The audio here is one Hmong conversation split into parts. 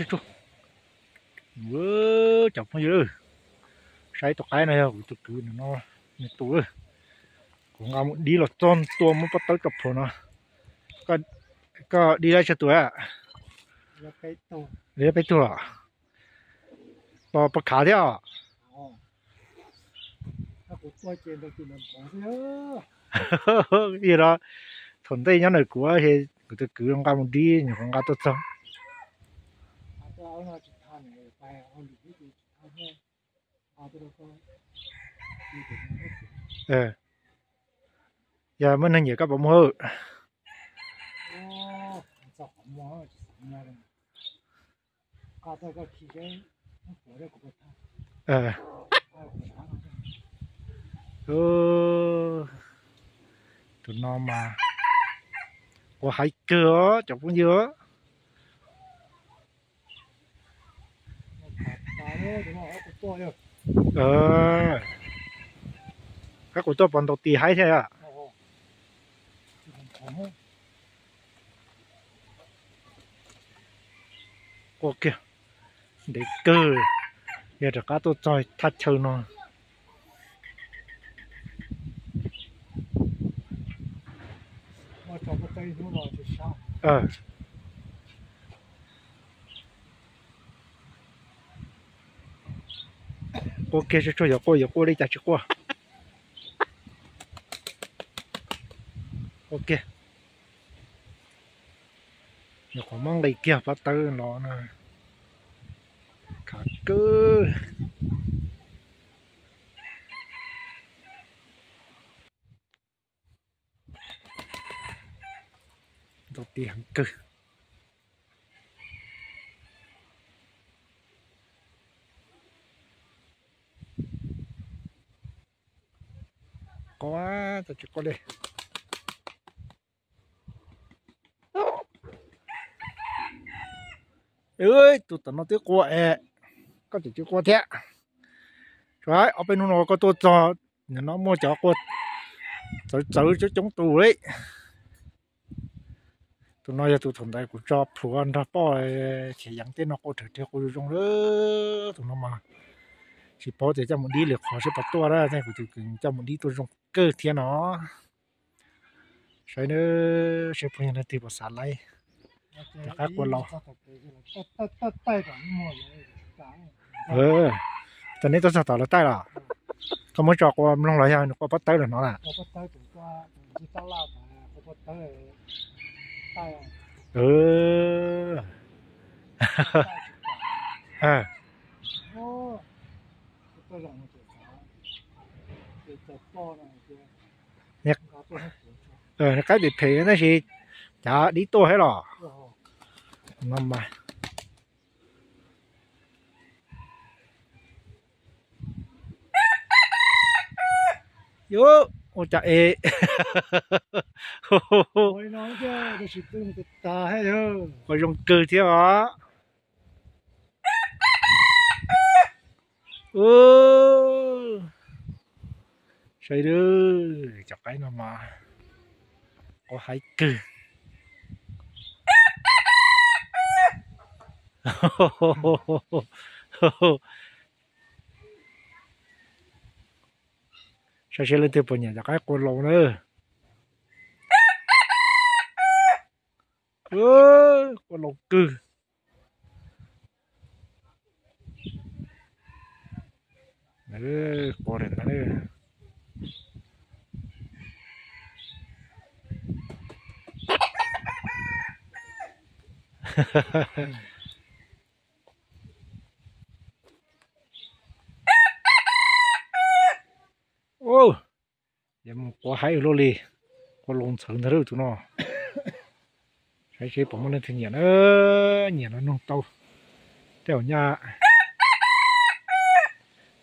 Cov phooj ywg, saib tus qaib no yog kuv tus kwv no, nws tus. Kuv nqa mus dib los txog tua muab pob tawb tso plhuav no. Koj dib lab tsawg tus? Peb tug. Pos khav thiab os. Yog no, thaum ntej nyob ntawm kuv, kuv tus kwv nqa mus dib nyuam qhuav nqa tuaj txog. Yog muaj neeg nyiam koj puas muag? Tus no mas qua haiv kawg os cov phooj ywg. Qaib qus tuaj pos ntaus tis haib thiab. Qua kiag, ntev kawg, yog rov qab tuaj txog thaj chaw no. Qua kiag, tsuas yog qua, yuav qua li cas tsis qua. Qua kiag, nyuam qhuav muab nqis kiag pob tawb los no. Khav kawg. Ntaus tis heev kawg. Qua, tsis qua li. Tus tom no twb qua es, koj tseem tsis qua thiab. Tsuas ob peb hnub no koj tuaj txog, nim no muaj cov qua txawv txawv coob coob tus li. Tus no yog tus thaum ntawd kuv tso plhuav nrog poj Khiav Yeev tej no qua rhawv rhe qua zoo zoo lawm. Tus no mas tsis paub tias coj mus dib lwm qhov seb puas tuaj na, kuv tus kwv coj mus dib tuaj zoo kawg thiab no. Saib, saib phooj ywg leej twg puas xav laib. Rov qab qua laus. Tau neb tuaj txog tom lawv taij los? Koj muab tso qua mloog los yog nws qua pob tawb los hnov na? Qaib phem phem tab sis cav dib tuaj thiab los? No mas. Yuav ua cas es. Qua zoo kawg thiab os. Saib, cov qaib no mas qua haiv kawg. Saib seb leej twg puas nyiam cov qaib qua laus na. Qua laus kawg. Qua li ntawd. Yuav mus qua haiv luaj li, qua laus ntxhawv ntag lauj tus no. Saib seb puas muaj leej twg nyiam na, nyiam los nug tau tej zaum nyaj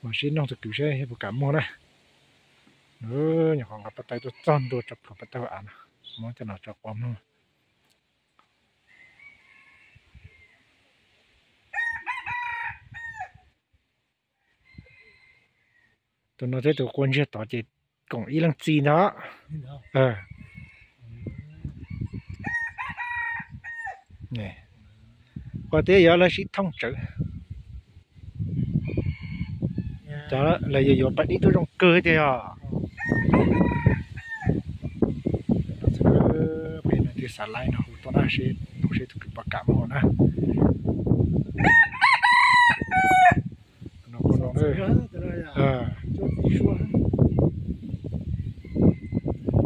mam sib nug tus kwv seb puas kam muag na. Nyuam qhuav nqa pob tawb tuaj txog ntua tso plhuav pob tawb av no, muab coj los tso qua mloog. Tus no thiab tus qua ntsiag tod ces koom ib leej txiv ntag. Qhov twg yuav lawv sib thooj tsawv. Cov lawv yuav yuav pais dib tub zoo kawg tiag yog. Peb no twb xav laib no hu tuaj na, seb tus kwv puas kam mus na.